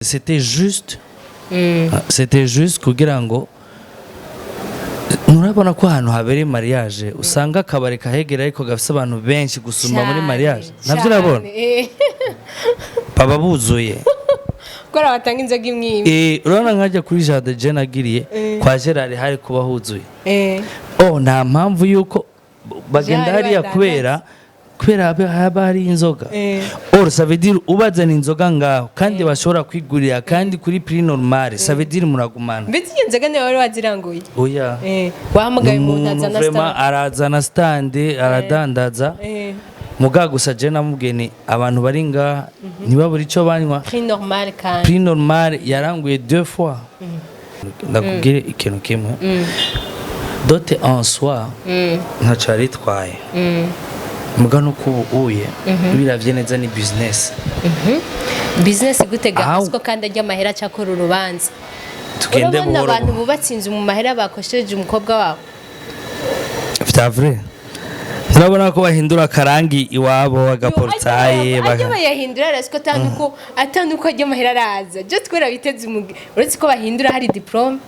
C'était juste kugira ngo nurabona ko ahantu habereye mariage usanga akabari kahegera ariko gafise abantu benshi gusumba muri mariage. Navyo urabona baba buzuye. Kubera batanga inzoga imwe imwe. Urabona nkajya kuri jardin je nagiriye kwa Gerard, hari kuba huzuye. Oh, nta mpamvu yuko bagenda Gerard hariya badandaza. kubera haba hari inzoga. Or ça veut dire ubazana inzoga ngaho kandi bashobora kwigurira kandi kuri prix normal, ça veut dire muragumana. Mbese iyo nzoga niwe wari waziranguye? Oya. Wahamagaye umuntu Umuntu azana vraiment stand. Arazana stand, aradandaza. Muga gusa je namubwiye ni abantu bari ngaha ntibabure ico banywa. Prix normal kandi. Prix normal, yaranguye deux fois. Ndakubwire ikintu kimwe, dot en soi ntaco yaritwaye, muga nuko ubu uye biravye neza ni business. Business gutega Aho- ko kandi ajya amahera acakora urubanza. Tugende Urabona buhoro. abantu bubatse inzu mu mahera bakosheje umukobwa wabo. Vya vrai, urabona ko bahindura akarangi iwabo aga portail. Ajya bayahindura arasi ko atanuko ajya amahera araza just kubera biteze umugi, uretse ko bahindura hari diplôme,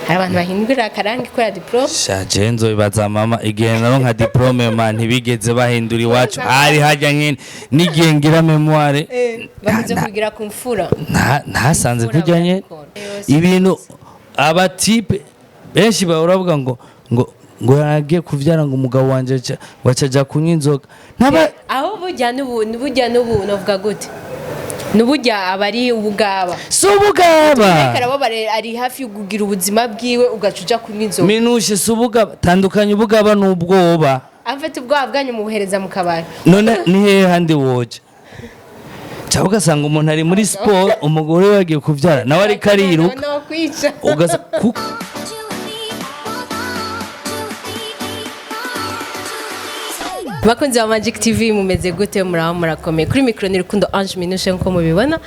hari abantu bahindura akarangi kubera diplôme. Shaje nzobibaza mama igihe naronka diplôme, ma ntibigeze bahindura iwacu, hari hajya nyene n'igihe ngira mémoire. Bakunze kubigira ku mfura. Ntasanze Mfura kurya nyene. barabikora. Ibintu aba types benshi bahora bavuga ngo yagiye kuvyara, ngo umugabo wanje wacaja kunywa inzoga ntaba. Aho burya n'ubu novuga gute, n'uburya aba ari ubugaba. Si ubugaba. Ariko arababara, ari hafi yo kugira ubuzima bwiwe, ugaca uja kunywa inzoga. Minushe, si ubugaba. Tandukanya ubugaba n'ubwoba. Afite ubwoba bwanyu mubuhereza mu kabari. None ni hehe handi woja? Cyangwa ugasanga umuntu ari muri siporo, umugore we yagiye kubyara, nawe ariko ariruka. No kwica. Ugasa kuko Bakunzi ba Magic TV, mumeze gute? Muraho, murakomeye? Kuri mikoro ni Rukundo Ange Minushe nkuko mubibona.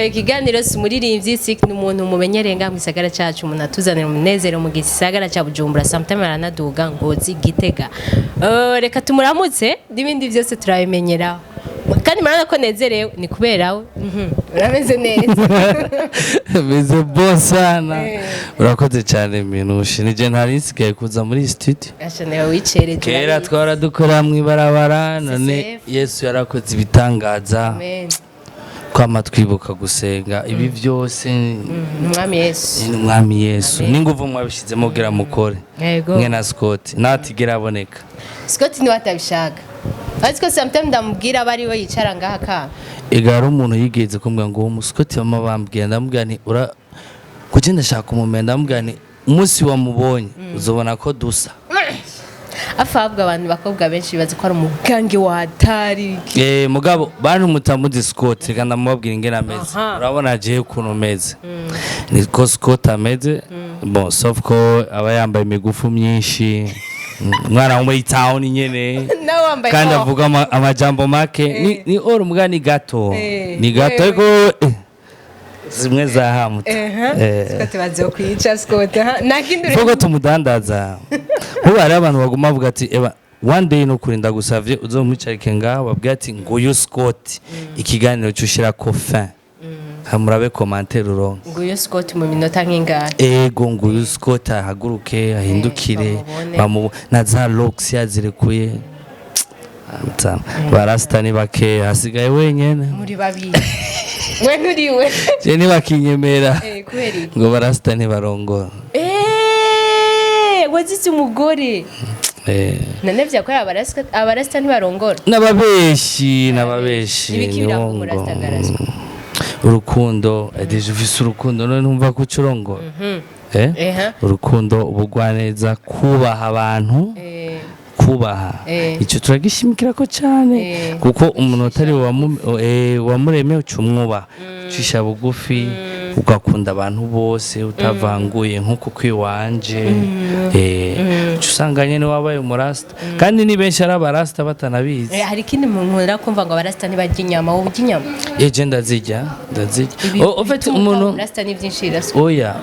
Ikiganiro si umuririmbyi, si ni umuntu mumenyereye ngaha mu gisagara cyacu, umuntu atuzanira umunezero mu gisagara cya Bujumbura, sometimes aranaduga Ngozi, Gitega. Reka tumuramutse, n'ibindi byose turabimenyeraho. Kandi murabona ko nezerewe ni kubera we. Urameze neza? Meze bon sana. Urakoze cyane Minushe, nije ntari nsigaye kuza muri studio. Asha nawe wicereje. Kera twara dukora mu ibarabara, none CCF. Yesu yarakoze ibitangaza. Amen. Kwama twibuka gusenga ibi byose. Umwami Yesu. Ni umwami Yesu n'inguvu mwabishyizemo kugira mukore. Yego. Mwe na Scott natigera aboneka. Scott niwe atabishaka, ariko sometimes ndamubwira aba ari we yicara ngaha ka. Ega hari umuntu yigeze kumbwira ngo uwo musikoti bama bambwira, ndamubwira nti ura kuki ndashaka kumumenya, ndamubwira nti umunsi wamubonye uzobona ko dusa. Afa ahubwo abantu bakobwa benshi bazi ko ari umugange wa hatari. Mugabo bantu mutamuzi Scott, reka ndamubabwira ingene ameze. Urabona jewe ukuntu meze niko Scott ameze, bon, sauf ko aba yambaye imigufu myinshi, umwana wo muri town nyene. Nawe wambaye kandi or. avuga amajambo make, ni or muga ni gato. Ni gato, Wewe. ariko zimwe zahamuta. Scott bazokwica Scott, aha. Nta kindi. Vuga tumudandaza nkubu hariho abantu baguma bavuga ati eba one day nukuri ndagusavye uzomwicarike ngaho babwire ati nguyu Scott, ikiganiro cyushirako fin, hamurabe commentaire uronke. Nguyu Scott mu minota nk'ingahe? Ego, nguyu Scott ahaguruke ahindukire. Bamubone. Na za locks yazirekuye. Barasta ni bakeya, hasigaye wenyene. Muri babiri, we nturiwe. Je ntibakinyemera. Kubera iki? Ngo barasta ntibarongora. Wazitse umugore. None vyakorera abarasta ntibarongora. N'ababeshi, n'ababeshi. Ibiki niwo biranga ngo umurasta agaraswa? Urukundo, déjà ufise urukundo none ntumva ko ucurongora. Urukundo, ubugwaneza, kubaha abantu. Kubaha. Icyo turagishimikira ko cyane. Kuko umuntu utari wamuremye uca umwubaha, ucisha bugufi, ugakunda abantu bose utavanguye nk'uko kwiwanje, uca usanga nyene wabaye umurasta, kandi ni benshi ari abarasta batanabizi. Hari ikindi nkunda kumva ngo abarasta ntibarya inyama. Wowe urya inyama? Je ndazirya, ndazirya. Ibi Oh, en fait, bituma umuntu umurasta ni byinshi iraswa. Oya,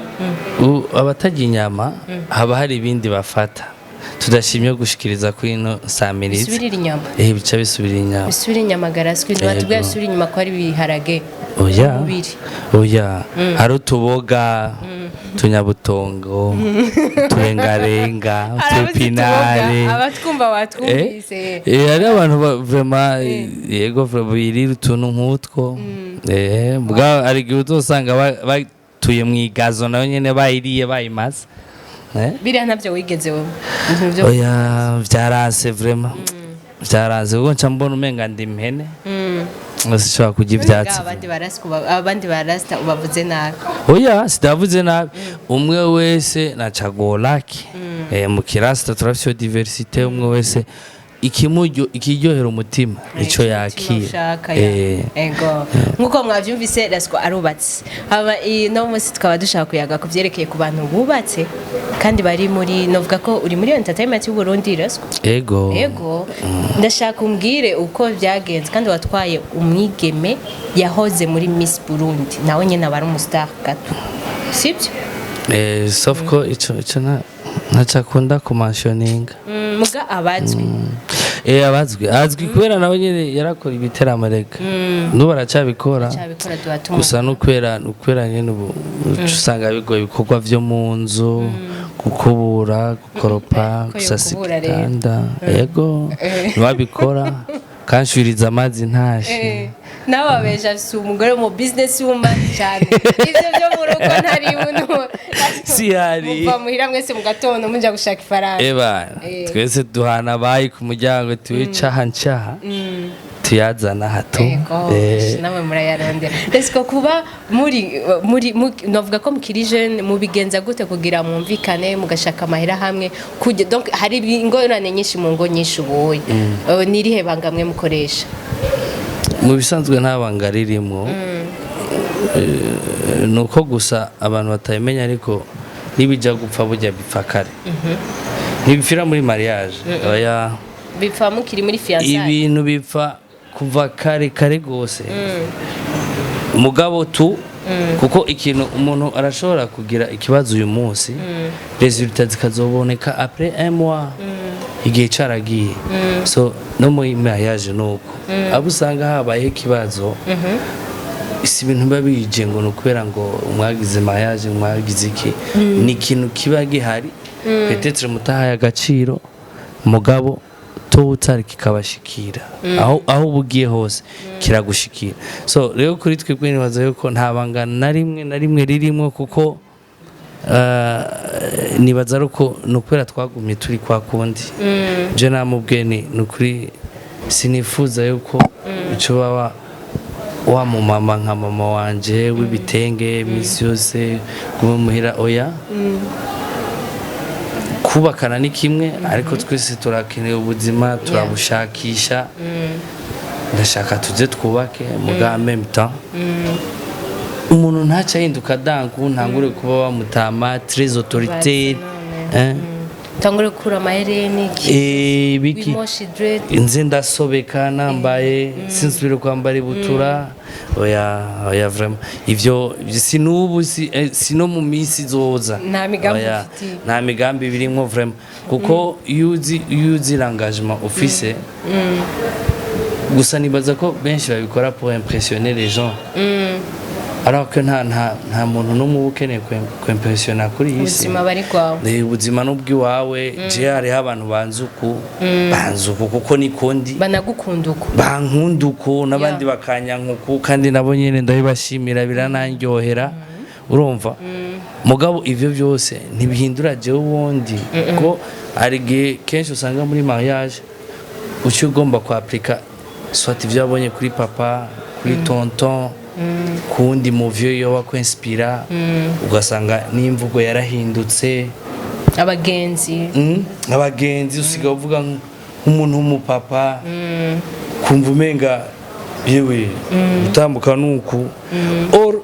abatarya inyama haba hari ibindi bafata. Tudashimye gushikiriza kuri ino samirizi. Bisubirira inyuma. Bica bisubira inyuma. Bisubira inyuma garaswi, ntibatubwira bisubira inyuma ko ari ibiharage. Oya. Umubiri. Oya, hari utuboga, utunyabutongo, uturengarenga, utupinare. Abatwumva batwumvise. Hari abantu vraiment, yego, vraiment birira utuntu nk'utwo. Bwa hari igihe uzosanga batuye mu igazo, nayo nyene bayiriye bayimaze. Biriya ntabyo wigeze wowe. Ibintu Oya, vyaranse, vraiment vyaranse, kuko nca mbona umenga ndi impene, sinshobora kurya ivyatsi. Abandi baraswa, abandi barasta ubavuze nabi. Oya, sidavuze nabi, umwe wese na chagolaki. Mu kirasta turafise diversité, umwe wese ikimuryo ikiryohera umutima ico yakira. Ushaka ya. Ego, nkuko mwavyumvise, Rasco arubatse. Haba ino munsi tukaba dushaka kuyaga ku vyerekeye ku bantu bubatse kandi bari muri, novuga ko uri muri entertainment y'u Burundi, Rasco. Ego. Ego, ndashaka umbwire uko byagenze kandi watwaye umwigeme yahoze muri Miss Burundi, nawe nyene aba ari umustar gato, sibyo? Sauf ko ico ntacakunda kumentioninga. Muga abazwi. Abazwi, azwi kubera nawe nyene yarakora ibiteramo, rega n'ubu aracabikora. Cyabikora tuba tumu Gusa nukubera nyene ubu uca usanga bigoye, ibikorwa vyo mu nzu, gukubura, gukoropa, Ko gusasa yokubura rero. igitanda, yego, ntiwabikora kanshwiriza amazi ntashe. Nawe abesha, afise umugore mu business woman cyane, ivyo byo mu rugo ntari buno. Si hari. Muva muhira mwese mu gatondo muja gushaka ifaranga. Eba, twese duhana abayi ku muryango, tuwe caha ncaha tuyazana hato. Ego, namwe murayarondera. Ese kuba muri novuga ko mukiri jeune, mubigenza gute kugira mwumvikane mugashaka amahera hamwe kujya? Donc hari ingorane nyinshi mu ngo nyinshi ubuye. Nirihe banga mwe mukoresha? Mu bisanzwe nta banga ririmo. Ni uko gusa abantu batabimenya, ariko nibijya gupfa burya bipfa kare, ntibipfira muri mariage, oya. Bipfa mukiri muri fiançailles. Ibintu bipfa kuva kare kare rwose, mugabo tu kuko ikintu umuntu arashobora kugira ikibazo uyu munsi, résultat zikazoboneka après un mois, igihe caragiye. So no muri mariage nuko abo usanga habayeho ikibazo, si ibintu biba bije ngo ni ukubera ngo mwagize mariage, mwagize iki. Ni ikintu kiba gihari, peut-être mutahaye agaciro, mugabo tôt ou tard kikabashikira. Aho uba ugiye hose kiragushikira. So rero kuri twebwe nibaza yuko nta banga na rimwe na rimwe ririmo, kuko nibaza ari uko ni ukubera twagumye turi kwa kundi. Je namubwiye ni ukuri sinifuza yuko ico baba wa mumama nka mama wanje w'ibitenge iminsi yose guma muhira, oya. Kubakana ni kimwe, ariko twese turakeneye ubuzima, turabushakisha. Ndashaka tuze twubake, muga en même temps umuntu ntaca ahinduka danku ntangure kuba bamutama très autoritaire, hein? Tangure gukura amahereni iki? Biki. Wimoshi dread. Nze ndasobeka nambaye, sinsubire kwambara ibutura, oya oya, vraiment ivyo si n'ubu, si no mu minsi izoza. Nta migambi Oya, ufitiye. nta migambi birimwo vraiment, kuko iyo uzi l'engagement ufise. Gusa nibaza ko benshi babikora pour impressionner les gens, alors que nta muntu n'umwe uba ukeneye kwimpressiona kuri iyi si. Ubuzima bari kwawe. Ubuzima n'ubw'iwawe. Je hariho abantu banzi uku kuko niko ndi. Banagukunda uko. Bankunda uku, n'abandi bakanyanka uku, kandi nabo nyine ndabibashimira, biranandyohera, urumva. Mugabo ivyo byose ntibihindura jewe ubundi ko hari igihe kenshi usanga muri mariage uca ugomba kwapurika soit ivyo wabonye kuri papa, kuri tonton, kuwundi muvyo yoba kwinspira, ugasanga n'imvugo yarahindutse. Abagenzi. Abagenzi, usigaye uvuga nk'umuntu w'umupapa, kumva umenga yewe gutambuka nuku or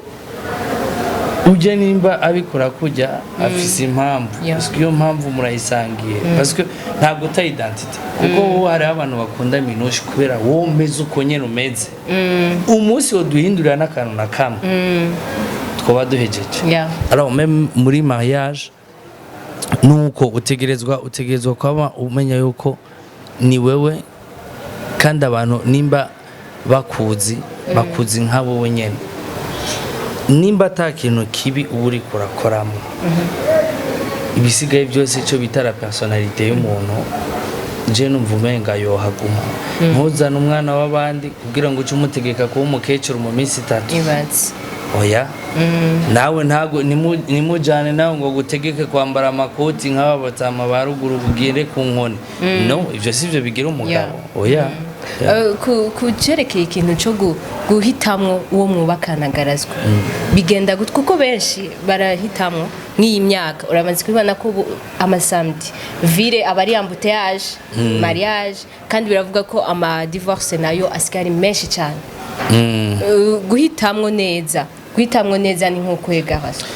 ujya nimba abikora kujya afise impamvu. Parce que iyo mpamvu murayisangiye, parce que ntabwo uta identité, kuko wowe hariho abantu bakunda Minouche kubera wowe umeze uko nyene umeze. Umunsi woduhindurira n'akantu na kamwe, twoba duhejeje. Alors même muri mariage Nuko utegerezwa kuba umenya yuko ni wewe, kandi abantu nimba bakuzi, bakuzi nka wowe nyene. Nimba ata kintu kibi uba uriko urakoramo, ibisigaye byose, icyo bita la personnalité y'umuntu, je numva umenga yohaguma. Ntuzane umwana w'abandi kugira ngo uce umutegeka kuba umukecuru mu minsi 3. Ibaze. Oya, nawe ntago nimujane nawe ngo gutegeke kwambara amakoti nk'aba batama ba ruguru, bugire ku nkoni. No, ivyo sivyo bigira umugabo, oya. Yeah. Ku cerekeye ikintu cyo guhitamwo uwo mwubakana, garazwa bigenda gute? Kuko benshi barahitamwo nk'iyi myaka, uramaze kubibona ko ubu amasamedi ville aba ari embouteillage, mariage, kandi biravuga ko ama divorce nayo asigaye ari menshi cyane. Guhitamwo neza ni nko kwegarazwa.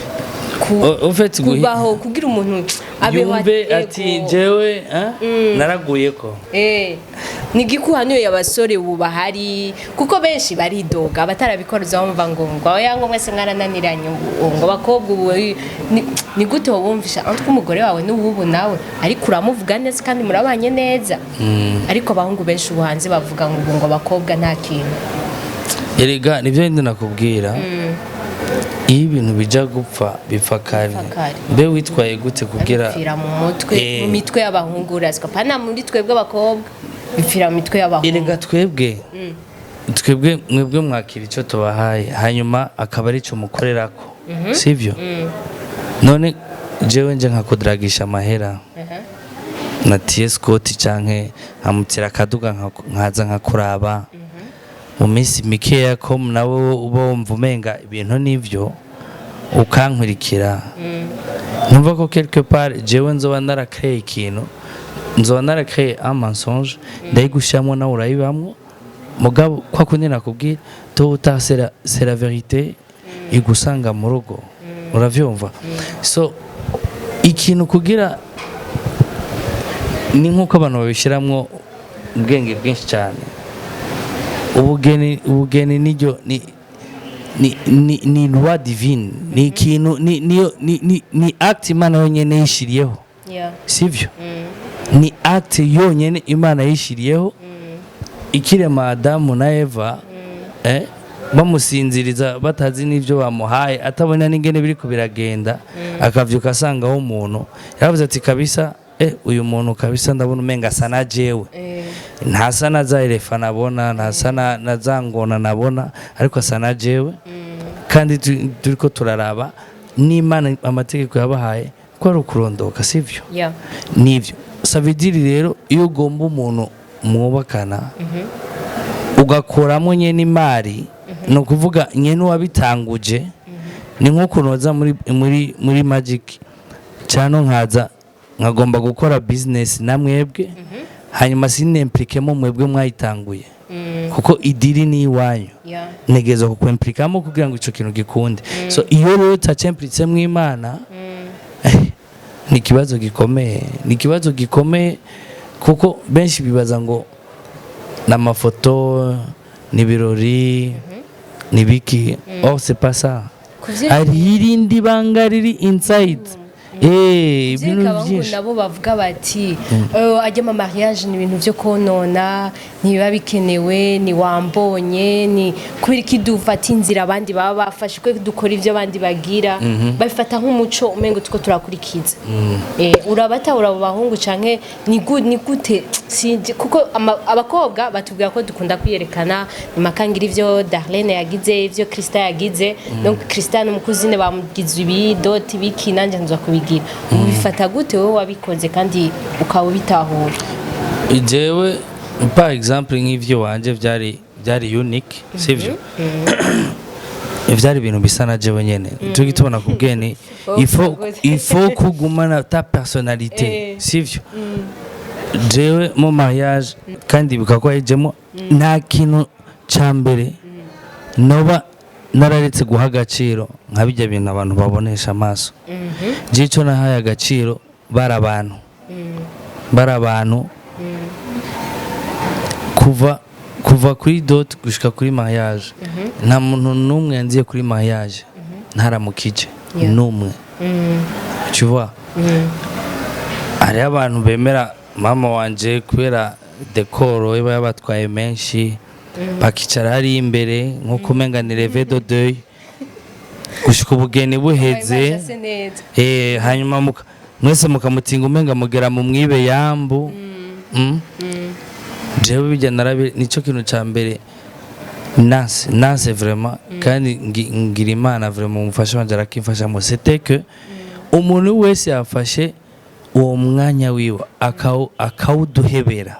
En fait, Kubaho kugira umuntu abeho yumve ego. ati jewe naraguye ko. Ni igikuhanuye abasore ubu bahari, kuko benshi baridoga, abatarabikora uzabumva ngo oya, ngo mwese mwarananiranye ubu, ngo abakobwa ubu ni gute wobumvisha entre umugore wawe n'uwubu nawe, ariko uramuvuga neza kandi murabanye neza? Ariko abahungu benshi ubu hanze bavuga ngo ubu ngo abakobwa nta kintu. Erega nibyo bindi nakubwira, iyo ibintu bija gupfa bipfa kare. Bipfa kare. Mbe witwaye gute kugira Bipfira mu mutwe, mu mitwe y'abahungu, urazwa pana muri twebwe abakobwa, bipfira mu mitwe y'abahungu. Erega twebwe mwebwe mwakira icyo tubahaye, hanyuma akaba ari cyo mukorerako, sibyo? None jewe nje nkakudaragisha amahera na tiye Scott canke nkamutira akaduga, nkaza nkakuraba mu minsi mikeya, ko nawe uba wumva umenga ibintu nivyo, ukankurikira, numva ko quelque part jewe nzoba narakreye ikintu, nzoba narakreye un mensonge, ndayigushiramo nawe urayibamwo. Mugabo kwa kundi nakubwira, tôt ou tard c'est la vérité igusanga mu rugo, uravyumva? So ikintu kugira ni nk'uko abantu babishiramwo ubwenge bwinshi cyane. Ubugeni niryo ni loi divine, ni ikintu ni niyo ni acte Imana yonyene yishiriyeho, sivyo? Ni acte yonyene Imana yishiriyeho ikirema Adamu na Eva, bamusinziriza batazi n'ibyo bamuhaye, atabona n'ingene biriko biragenda, akavyuka asangaho umuntu. Yaravuze ati kabisa, uyu muntu kabisa ndabona umenga asa na jewe. Ntasa na za éléphant nabona, ntasa na za ngona nabona, ariko asa na jewe. Kandi turiko turaraba n'Imana amategeko yabahaye ko ari ukurondoka, sivyo? Nivyo. Ça veut dire rero, iyo ugomba umuntu mwubakana, ugakuramo nyene imari, ni ukuvuga nyene uwabitanguje. Ni nk'ukuntu waza muri Magic cyane, nkaza nkagomba gukora business na mwebwe, hanyuma sinemplikemo mwebwe mwayitanguye, kuko idiri ni iwanyu. Ntegerezwa kukwemplikamo kugira ngo ico kintu gikunde. So iyo rero utacemplitsemo Imana, ni ikibazo gikomeye, ni ikibazo gikomeye, kuko benshi bibaza ngo ni amafoto, ni ibirori, ni biki. Oh, c'est pas ça. Hari irindi banga riri inside, ibintu Vyereka abahungu byinshi. Nabo bavuga bati ajya ama mariage ni ibintu byo konona, ntibiba bikenewe, ni wambonye, ni kubera iki dufata inzira abandi baba bafashe, ko dukora ibyo abandi bagira, babifata nk'umuco umengo tuko turakurikiza. Urabatahura abo bahungu canke ni gute? Sinzi, kuko abakobwa batubwira ko dukunda kwiyerekana, ni makangira ivyo Darlene yagize, ivyo Krista yagize. Donc Krista n'umukuzine bamugize ibi dot biki, nanje nza kubigira. Ubifata gute wowe wabikoze kandi ukaba ubitahura? Jewe par exemple, nk'ivyo wanje byari unique, sivyo? Vyari ibintu bisa na jewe nyene. Turi tubona kubwene il faut kugumana ta personnalité, sivyo? Jewe mu mariage, kandi bikaba yajemo, nta kintu ca mbere noba nararetse guha agaciro nka bijya bintu abantu babonesha amaso. Je ico nahaye agaciro bari abantu, bari abantu kuva kuri dot gushika kuri mariage. Nta muntu n'umwe yanziye kuri mariage ntaramukije, n'umwe, tu vois? Hariho abantu bemera mama wanje kubera décor iba yabatwaye menshi, bakicara hariya imbere nko kumenga ni levée de deuil gushika ubugeni buheze. Bashase neza. Hanyuma mwese mukamutinga, umenga mugera mu mwibe yambu. Jewe bijya narabi, nico kintu ca mbere nanse vraiment. Kandi ngira Imana vraiment, umufasha wanje arakimfashamo. C'était que umuntu wese yafashe uwo mwanya wiwe akawuduhebera,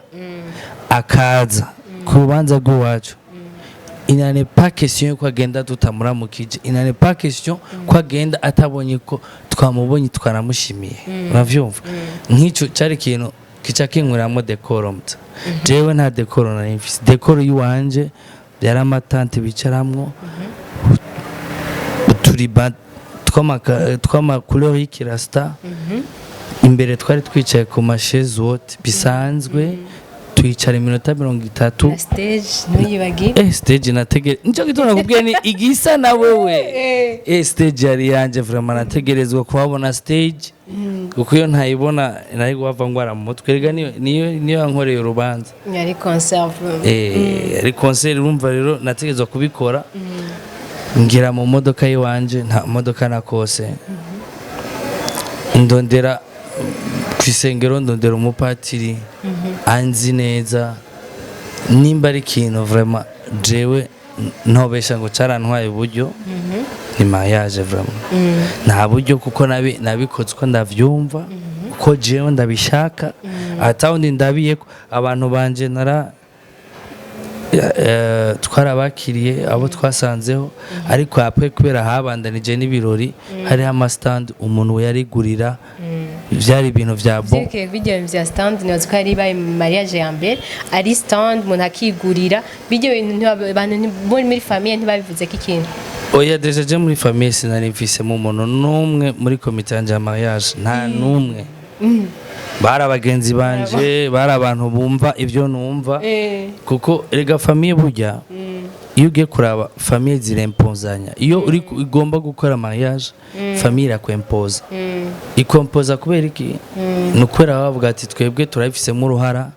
akaza ku rubanza rw'iwacu, il n'en est pas question ko agenda tutamuramukije, il n'en est pas question ko agenda atabonye ko twamubonye, twanamushimiye. Uravyumva, nk'ico cari ikintu kica kinkuramo décor. Mta jewe nta décor nari mfise. Décor yiwanje yari ama tentes bicaramwo, uturiba tw'ama couleur y'ikirasta imbere. Twari twicaye ku ma chaises hautes bisanzwe, twicara iminota 30. Na stage ntuyibagire. Stage natege, nico gituma nakubwiye ni igisa na wewe. Stage yari yanje vraiment, nategerezwa kuhabona stage, kuko iyo ntayibona nari guhava ngwara mu mutwe. Rega niyo yankoreye urubanza. Yari concert. Ari concert. Urumva rero nategerezwa kubikora. Ngira mu modoka yiwanje, nta modoka nakose, ndondera ku isengero, ndondera umupatiri anzi neza. Nimba ari ikintu vraiment jewe ntobesha ngo carantwaye uburyo, ni mariage vraiment. Nta buryo, kuko nabikoze uko ndavyumva, kuko jewe ndabishaka, atawundi ndabiye ko abantu banje nara twarabakiriye abo twasanzeho. Ariko après, kubera habandanije n'ibirori, hariho ama stand umuntu yarigurira, byari ibintu vya bon. Vyerekeye bijya bintu vya stand, nibaza ko yari ibaye mariage ya mbere ari stand umuntu akigurira. Bijya bintu abantu bo muri famille ntibabivuze ko ikintu? Oya, déjà je muri famille sinari mfisemo umuntu n'umwe muri komite yanje ya mariage, nta n'umwe. Bari abagenzi banje, bari abantu bumva ibyo numva, kuko erega famille burya, iyo ugiye kuraba, famille zirempozanya. Iyo uri igomba gukora mariage, famille irakwempoza. Ikompoza kubera iki? Ni ukubera bavuga ati: "Twebwe turabifisemo uruhara."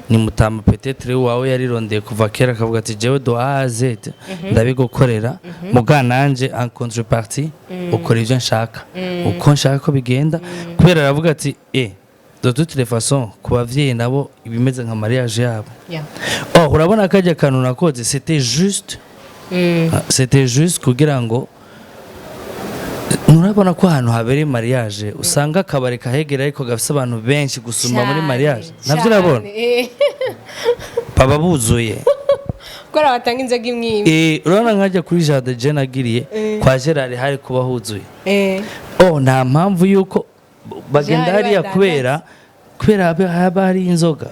Ni mutama peut-être wawe yarirondeye kuva kera, akavuga ati: "Jewe de A à Z ndabigukorera, muga nanje en contrepartie ukora ibyo nshaka, uko nshaka ko bigenda." Kubera aravuga ati: "De toutes les façons, ku bavyeyi nabo ibimeze nka mariage yabo." Oh, urabona kajya kantu nakoze, c'était juste, c'était juste kugira ngo nurabona ko ahantu habereye mariage usanga akabari kahegera ariko gafise abantu benshi gusumba muri mariage. Navyo urabona, baba buzuye. Kubera batanga inzoga imwe imwe. Urabona nkajya kuri jardin je nagiriye kwa Gerard, hari kuba huzuye. Oh, nta mpamvu yuko bagenda Gerard hariya badandaza. kubera haba hari inzoga.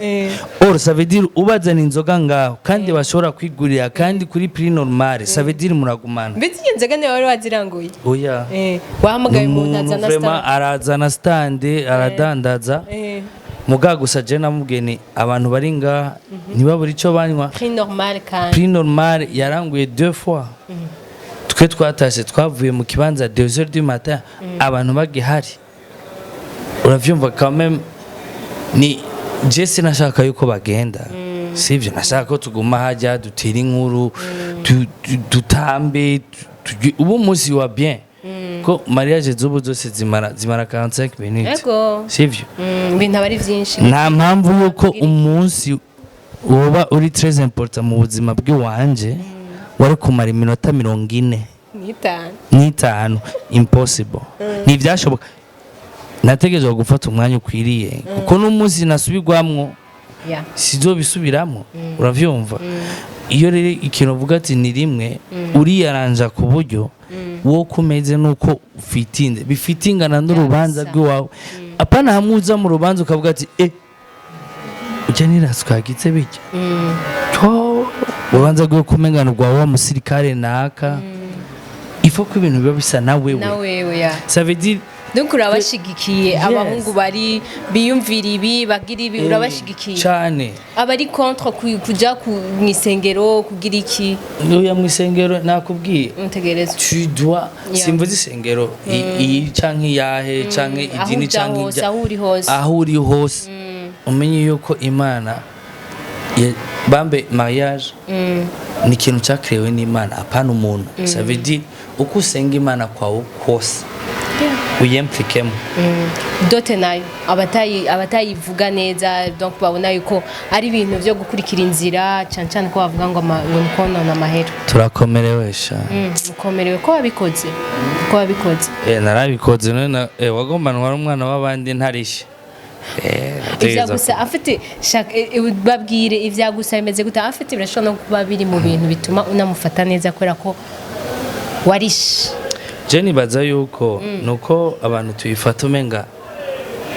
Or ça veut dire ubazana inzoga ngaho kandi bashobora kwigurira kandi kuri prix normal, ça veut dire muragumana. Mbese iyo nzoga niwe wari waziranguye? Oya. Wahamagaye umuntu umuntu azana vraiment stand. Arazana stand, aradandaza. Muga gusa je namubwiye ni abantu bari ngaha ntibabure ico banywa. Prix normal kandi. Prix normal. Yaranguye deux fois. Twe twatashe, twavuye mu kibanza 2 heures du matin, abantu bagihari. Uravyumva, quand même ni je sinashaka yuko bagenda, sivyo? Nashaka ko tuguma hajya, dutera inkuru, dutambe, ubu umunsi wa bien, ko mariage z'ubu zose zimara 45 minutes. Sivyo? Ibintu aba ari vyinshi. Nta mpamvu yuko umunsi woba uri très important mu buzima bw'iwanje wari kumara iminota 45. 5. 5, impossible, ntibyashoboka. Nategerezwa gufata umwanya ukwiriye, kuko n'umunsi nasubirwamwo sizobisubiramwo. Uravyumva, iyo rero ikintu uvuga ati ni rimwe, uriyaranja ku buryo wo kumeze nuko ufitinde bifite ingana n'urubanza rw'iwawe. Apana hamwe uza mu rubanza ukavuga ati: "Ujya niraswagize bijya to urubanza rwo kumengana rwa wa musirikare naka." Ifo ko ibintu biba bisa na wewe. Na wewe, ya. Ça veut dire Donc urabashigikiye? Yes. Abahungu bari biyumvira ibi, bagira ibi, urabashigikiye? Cane. Abari contre kuja mw'isengero kugira iki? Uya mu isengero nakubwiye. Mutegerezwa. Tu dois simvuze isengero iyi canke iyahe canke Aho idini uja canke hose, aho uri hose. Aho uri hose, umenye yuko Imana bambe mariage ni ikintu cyakerewe n'Imana, apana umuntu. Ça veut dire uko usenga Imana kwawe kose, uyemplikemo. Dot nayo abatayivuga neza, donc babona yuko ari ibintu byo gukurikira inzira, cyane cyane ko bavuga ngo ngo ni konona amahera. Turakomerewe sha. Mukomerewe ko wabikoze, ko wabikoze. Narabikoze none wagomba ntwara umwana w'abandi ntarishe. Ivya Nategereza gusa afite shaka babwire ivya gusa bimeze gute. Afite birashobora no kuba biri mu bintu bituma unamufata neza kubera ko warishe. Je nibaza yuko nuko abantu tuyifata umenga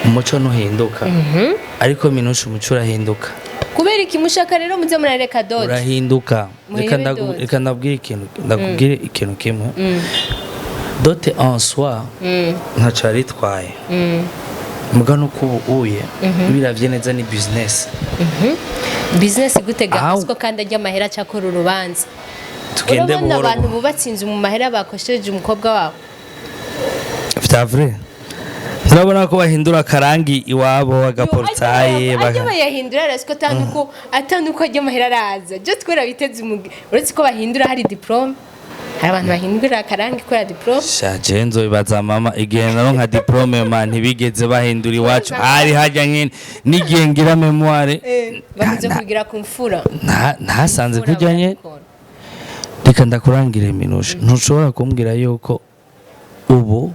umuco ntuhinduka, ariko minusha, umuco urahinduka. Kubera iki mushaka rero muze murareka dot? Urahinduka. Muhebe Reka dot. Reka ndabwire ikintu, ndakubwire ikintu kimwe. Dot en soi ntaco yaritwaye, muga nuko ubu uye biravye neza ni business. Business gutega? Siko kandi ajya amahera acakora urubanza. Tugende Urabona buhoro. abantu bubatse inzu mu mahera bakosheje umukobwa wabo. Vya vrai, turabona ko bahindura akarangi iwabo, agaportaye. Ajya bayahindura arasiko atanuko ajya amahera araza je twera biteze umugi, uretse ko bahindura hari diplôme, hari abantu bahindura akarangi kubera diplôme. Sha, je nzobibaza mama igihe naronka diplôme. Ma, ntibigeze bahindura iwacu, hari hajya nyene n'igihe ngira mémoire. Bakunze kubigira ku mfura. Ntasanze Mfura kujya nyene. barabikora. Reka ndakurangire, Minusha, ntushobora kumbwira yuko ubu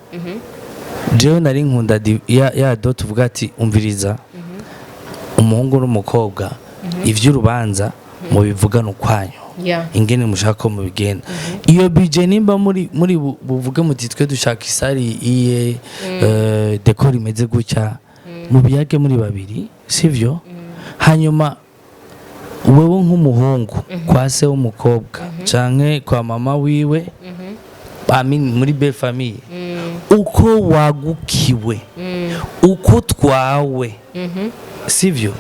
jewe nari nkunda ya dot uvuga ati: "Umviriza, umuhungu n'umukobwa, ivy'urubanza mubivugana ukwanyu ingene mushaka ko mubigenda, iyo budget nimba muri buvuge muti twe dushaka i salle iye, décor imeze gutya", mubiyage muri babiri, sivyo? Hanyuma wewe nk'umuhungu kwa se w'umukobwa canke kwa mama wiwe, I mean, muri belle famille, uko wagukiwe, uko twawe, sivyo?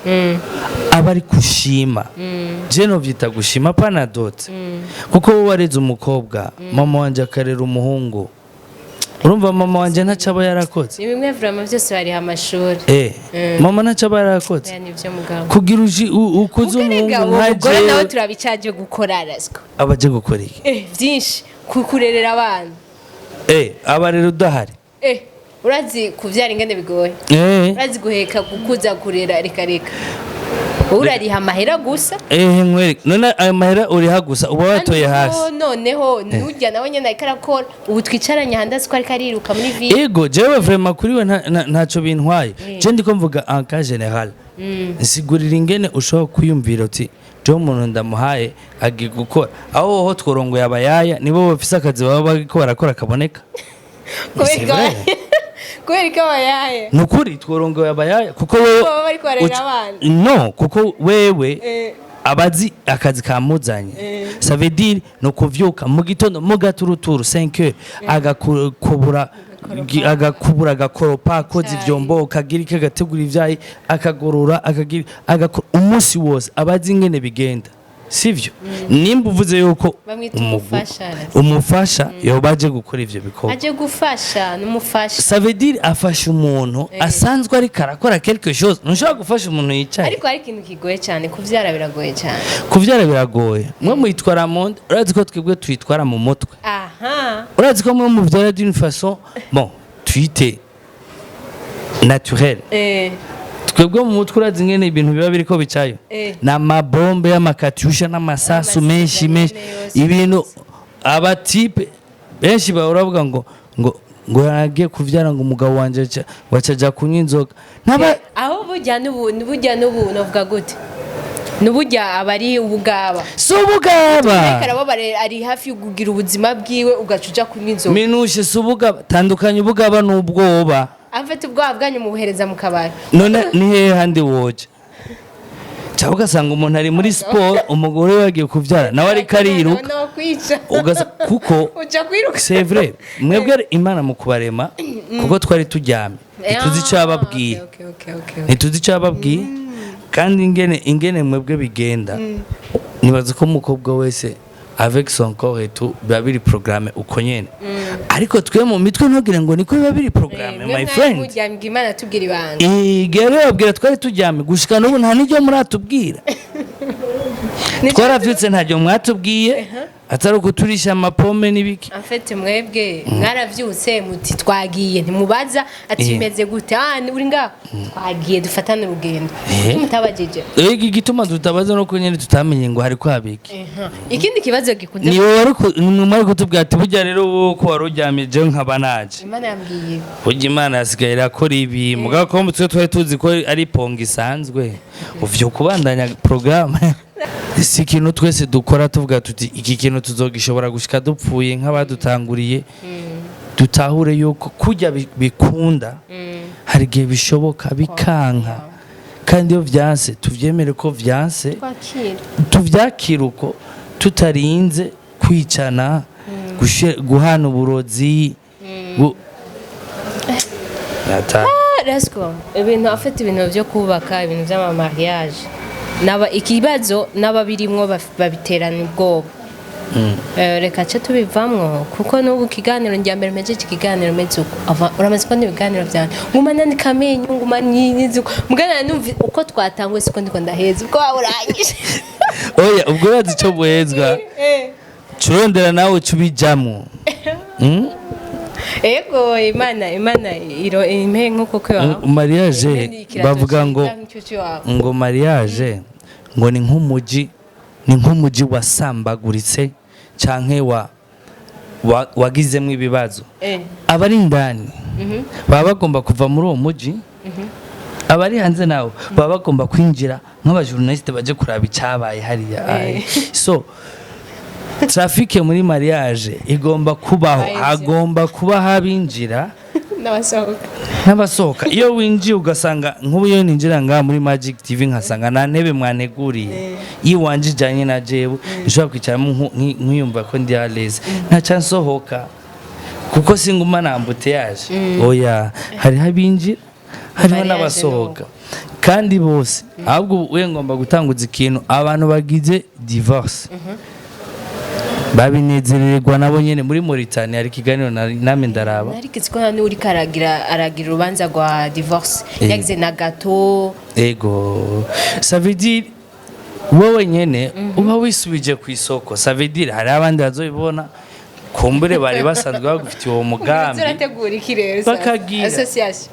Aba ari gushima, je novyita gushima, pana dot, kuko wowe wareze umukobwa, mama wanje akarera umuhungu. Urumva mama wanje ntaco aba yarakoze. Ni bimwe vraiment, byose bariha amashuri. Mama ntaco aba yarakoze Oya, nivyo mugabo. kugira uji ukuze Mugerega umuhungu uwo nka mugore nawe jewe. turabicaje gukora rasiko. Aba aje gukora iki? Byinshi, kurerera abana. Aba rero udahari. Urazi kuvyara ingene bigoye? Urazi guheka, gukuza, kurera? Reka reka, wowe urariha amahera gusa. Nkwereke none ayo mahera uriha gusa uba watoye hasi. Noneho nujya nawe nyene ariko arakora, ubu twicaranye ahandi azi ko ariko ariruka muri ville. Ego, jewe vraiment kuri we ntaco bintwaye. Je ndiko mvuga en cas général, nsigurira ingene ushobora kwiyumvira uti: "Jewe umuntu ndamuhaye agiye gukora", aho hoho tworongoye abayaya, nibo bafise akazi baba bariko barakora kaboneka. C'est vrai. Kubera ko abayaye? Ni ukuri, tworongoye abayaya kuko wewe Baba bariko barera abana. No, kuko wewe abazi akazi kamuzanye. Ça veut dire no kuvyuka mu gitondo mu gaturuturu 5 heures, agakubura, agakubura, agakoropa, akoza Icyayi. ivyombo, akagira iki, agategura ivyayi, akagorora, akagira, agakora umunsi wose, abazi ingene bigenda, sivyo? Nimba uvuze yuko Bamwita umufasha. Umufasha yoba aje gukora ivyo bikorwa. Aje gufasha, n'umufasha. Ça veut dire afasha umuntu asanzwe ariko arakora quelque chose. Ntushobora gufasha umuntu yicaye. Ariko hari ikintu kigoye cyane, kuvyara biragoye cyane. Kuvyara biragoye. Mwe muyitwara mu nda, urazi ko twebwe tuyitwara mu mutwe. Urazi ko mwe muvyara d'une façon, bon, tuyite naturelle. Twebwe mu mutwe, urazi ingene ibintu biba biriko bicayo? Ni amabombe y'amakatyusha n'amasasu menshi menshi. Yose. Ibintu aba types benshi bahora bavuga ngo yagiye kuvyara, ngo umugabo wanje wacaja kunywa inzoga ntaba. Aho burya n'ubu navuga gute, n'uburya aba ari ubugaba. Si ubugaba. Ariko arababara, ari hafi yo kugira ubuzima bwiwe, ugaca uja kunywa inzoga. Minushe, si ubugaba. Tandukanya ubugaba n'ubwoba. Afite ubwoba bwanyu mubuhereza mu kabari. None ni hehe handi woja? Cyangwa ugasanga umuntu ari muri siporo, umugore we yagiye kuvyara, nawe ariko ariruka. No kwica. Kuko Uja kwiruka. C'est vrai, mwebwe Imana mu kubarema Kuko twari turyamye, ntituzi icyo yababwiye. Ntituzi icyo yababwiye. Kandi ingene mwebwe bigenda, nibaza ko umukobwa wese avec son corps et tout biba biri programme uko nyene, ariko twe mu mitwe ntugire ngo niko biba biri programme, my friend. Muryamye, Imana tubwira ibanga. Igihe rero babwira, twari turyamye. Gushika n'ubu nta n'iryo muratubwira. Twaravyutse, ntaryo mwatubwiye, atari ukuturisha amapome n'ibiki. En fait, mwebwe mwaravyutse muti twagiye, ntimubaza ati bimeze gute? Ah, uri ngaho, twagiye, dufatane urugendo. Mutabagije. Ega igituma tutabaza no nyene tutamenye ngo hari kwabiki. Ikindi kibazo gikunze Ni wowe wari ni mwari kutubwira ati burya rero wowe ko wari uryamye, jewe nkaba naje. Imana yambwiye. Burya Imana yasigaye irakora ibi, mugabo ko twe twari tuzi ko ari ponga isanzwe, uvyo kubandanya programme. Si ikintu twese dukora tuvuga tuti iki kintu tuzogishobora gushika dupfuye nk'abadutanguriye. Dutahure yuko kurya bikunda, hari igihe bishoboka bikanka, kandi iyo vyanse tuvyemere ko vyanse. Twakira. Tuvyakire uko, tutarinze kwicana, guhana uburozi. Let's go. Ibintu afite ibintu byo kubaka, ibintu by'ama mariage, naba ikibazo n'ababirimwo babiterana ubwoba. Reka ce tubivamwo, kuko n'ubu ikiganiro njya mbere mpejeje ikiganiro meze uko. Uramaze kubona ibiganiro byanjye, nguma nandika amenyo, nguma ninyizi uko mugana numva uko twatanguye, siko ndiko ndaheza ubwo waba urangije. Oya, ubwo urazi ico buhezwa, curondera nawe uca ubijamwo. Ego, Imana iro impe nk'uko kwawe. Mariage bavuga ngo mariage ngo ni nk'umuji wasambaguritse canke wagizemwo ibibazo. Abari indani baba bagomba kuva muri uwo muji, abari hanze nabo baba bagomba kwinjira nk'abajournaliste baje kuraba icyabaye hariya. Ay. So trafic muri mariage igomba kubaho. Aye, hagomba kuba habinjira n'abasohoka. N'abasohoka. Iyo winjiye ugasanga, nk'ubu iyo ninjira ngaha muri Magic TV nkasanga nta ntebe mwanteguriye iwanje ijanye na jewe nshobora kwicaramo nkiyumva ko ndi à l'aise, ntaca nsohoka, kuko singuma na embouteillage. Oya, hariho abinjira, hariho Mariage. n'abasohoka, kandi bose. Ahubwo we ngomba gutanguza ikintu: abantu bagize divorce babinezererwa nabo nyene. Muri Mauritania hari ikiganiro namwe ndaraba. Narigeze ko hano uriko aragira urubanza rwa divorce, yagize na gâteau. Ego, ça veut dire wowe nyene uba wisubije ku isoko. Ça veut dire hari abandi bazobibona, kumbure bari basanzwe bagufitiye uwo mugambi. Turategura iki rero? Bakagira. Association.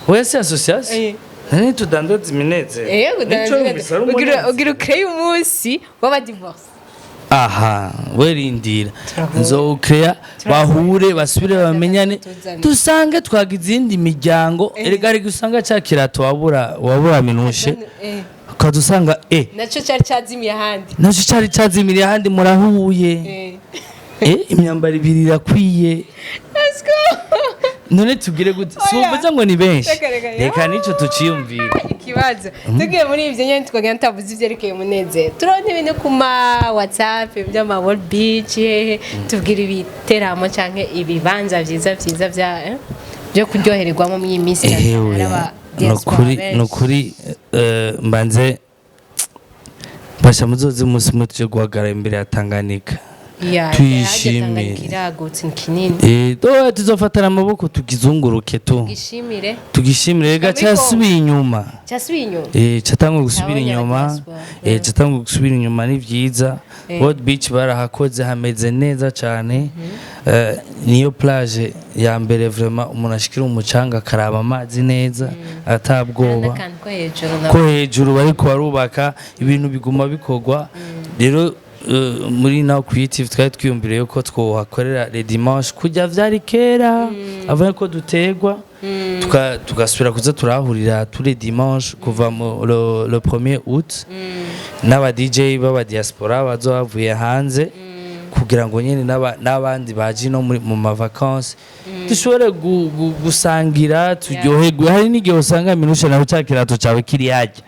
Oya, si association. Nani tudandaza iminezero. Yego. Nico numvise ari ugira umunezero. ugira ukreye umunsi w'aba divorce. Aha we rindira. Turahura. Nzowukreya, bahure, basubire bamenyane. Tuzane. Dusange twagize iyindi miryango. Erega reka, usanga ca kirato wabura minushe, ukaza usanga Naco cari cazimiye ahandi. Naco cari cazimiriye ahandi, murahuye. Imyambaro ibiri irakwiye. Let's go. None tubwire gute? Si Oya. uvuze ngo ni benshi? Reka, reka, Reka nico tuciyumvira. Ikibazo, tugiye muri ivyo nyene, tukagenda tutavuze ivyerekeye umunezero, turabona ibintu ku ma WhatsApp by'ama World Beach hehe. Tubwira ibiteramo canke ibibanza vyiza vyiza byo kuryohererwamo muri iyi minsi. Ehewe. Hari aba diaspora Nukuri. benshi. Nukuri, mbanze basha muzoze umunsi umwe tuje guhagarara imbere ya Tanganyika. Ya, Tuyishimire. harya Tanganyika iragutse, ni kinini. Doya tuzofatana amaboko tugizunguruke tu. Gishimire. Tugishimire rega. Muri Congo. Cyasubiye inyuma. Cyasubiye inyuma. Catangwa gusubira Cyabonye inyuma. abadiaspora. Catangwa gusubira inyuma, ni vyiza. World Beach barahakoze, hameze neza cyane. Niyo plage ya mbere vraiment umuntu ashikira umucanga akaraba amazi neza atabwoba. N'akantu ko hejuru na Ko hejuru bariko barubaka, ibintu biguma bikorwa. Rero muri Now Creative twari twiyumviriye yuko twohakorera le dimanche kujya vyari kera avuye ko dutegwa, tugasubira kuza turahurira tous les dimanches kuva mu le 1er août n'aba DJ b'aba diaspora bazoba bavuye hanze, kugira ngo nyine n'abandi baje no mu ma vacances dushobore gusangira, turyoherwe. Hari n'igihe usanga minushe nawe ca kirato cawe kiri hajya,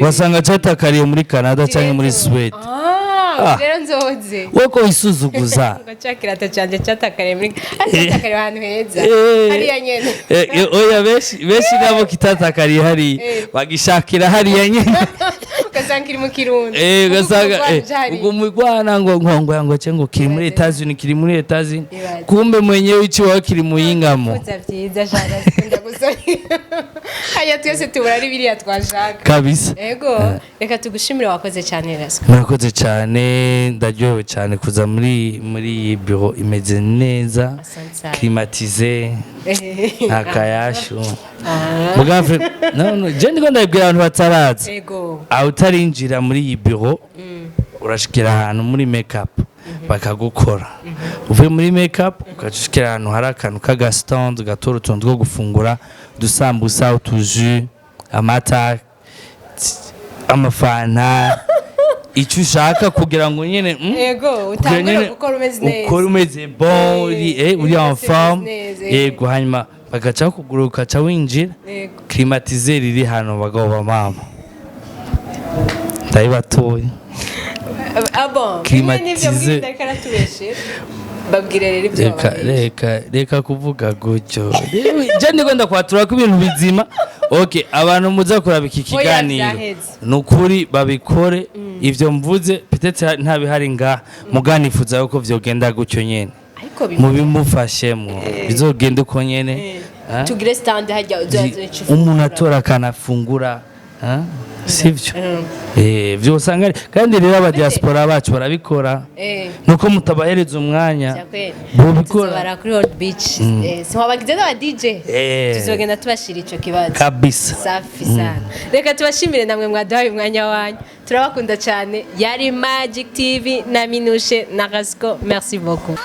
wasanga catakariye muri Canada cyangwa muri Swede. Ah, Ah, rero nzoze. We ko wisuzuguza. Ngo ca kirato canje catakariye muri, catakariye ahantu heza hariya nyene. Oya, benshi benshi nabo kitatakariye hariya, bagishakira hariya nyene. Ugasanga kiri mu Kirundo. Ugasanga Ubwo ubwo mugwana ngo ngo ngo kiri muri Etats-Unis, kiri muri Etats-Unis. Ibaze. Kumbe mwenyewe ici kiri muyingamo. Kuza vyiza shaka sikunda gusa haya twese tubura ari biriya twashaka. Kabisa. Ego, reka tugushimire, wakoze cyane, Rasco. Murakoze cyane, ndaryohewe cyane kuza muri iyi bureau imeze neza. Asante sana. Climatisé, nta kayashu. Mugave no, je ndiko ndabibwira abantu bataraza. Aho utarinjira muri iyi bureau, urashikira ahantu muri makeup bakagukora. Uvuye muri makeup, ugaca ahantu hari akantu k'aga stand, gatora utuntu two gufungura, udusambusa, utuju, amata, amafanta, icyo ushaka, kugira ngo nyene Ego, kugira utangure nyene gukora umeze neza. ukore umeze bon, uri en umeze forme. neza. Yego, hanyuma bagaca bakugura, ukaca winjira. Climatiseur iri hano, bagabo ba mama, ndabibatoye. Ah bon, bimwe n'ivyo Climatisé. mbwira, ariko aratubeshe. Babwire rero ibyo Reka wababwiye. reka kuvuga gutyo. Je ndiko ndakwatura ko ibintu bizima. Okay, abantu muza kuraba iki Oya, kiganiro, vyaheze. ni ukuri babikore ivyo mvuze. Peut-être ntabihari ngaha, muganifuza yuko vyogenda gutyo nyene. Ariko bimwe Mubimufashemwo, bizogenda uko nyene. Ah? Tugire stand hajya uzoza. Umuntu atora akanafungura, ah? Sivyo? Vyosanga kandi rero aba diaspora bacu barabikora, nuko mutabahereza umwanya. Vyakweli. Bobikora. Tuzobara kuri Old Beach. Siwabagize n'aba DJ. Tuzogenda tubashira ico kibazo. Kabisa. Safi sana. Reka tubashimire namwe mwaduhaye umwanya wanyu. Turabakunda cyane. Yari Magic TV na Minushe na Rasco. Merci beaucoup.